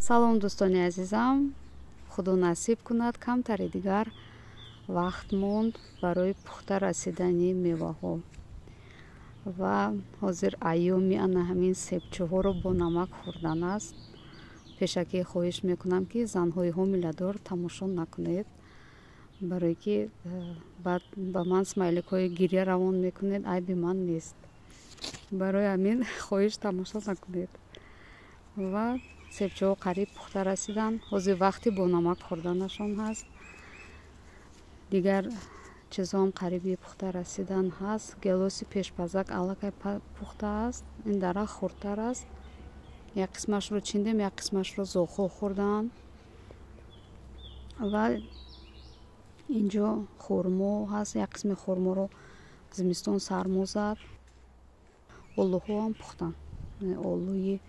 Салом, дӯстони азизам. Худо насиб кунад, камтаре дигар вақт монд барои пухта расидани меваҳо ва ҳозир айёми ана ҳамин себчӯҳоро бо намак хӯрдан аст. Пешакӣ хоҳиш мекунам, ки занҳои ҳомиладор тамошо накунед, барое ки баъд ба ман смайликҳои гиря равон мекунед. Айби ман нест, барои ҳамин хоҳиш, тамошо накунед. Ва себчаҳо қариб пухта расиданд. Ҳозир вақти бо намак хӯрданашон ҳаст. Дигар чизҳоам қариби пухта расидан ҳаст. Гелоси пешпазак аллакай пухта аст. Ин дарахт хурдтар аст. Як қисмашро чиндем, як қисмашро зоғҳо хӯрдаанд. Ва инҷо хурмо ҳаст. Як қисми хурморо зимистон сармо зад. Олуҳоам пухтанд. Олуи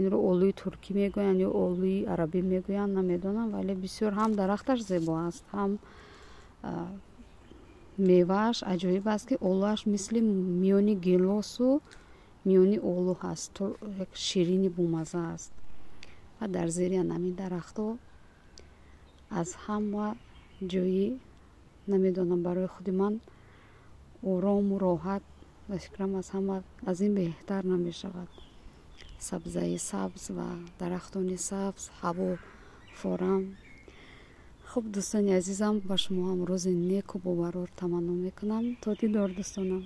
инро олуи туркӣ мегӯянд ё олуи арабӣ мегӯянд, намедонам, вале бисёр ҳам дарахташ зебо аст, ҳам мевааш аҷоиб аст, ки олуаш мисли миёни гелосу миёни олу ҳаст, як ширини бомазза аст. Ва дар зери анамин дарахтҳо аз ҳама ҷои, намедонам, барои худи ман орому роҳат, ба фикрам, аз ҳама аз ин беҳтар намешавад. Сабзаи сабз ва дарахтони сабз, ҳаво форам. Хуб, дӯстони азизам, ба шумо ҳам рӯзи неку бобарор таманно мекунам. То дидор, дӯстонам.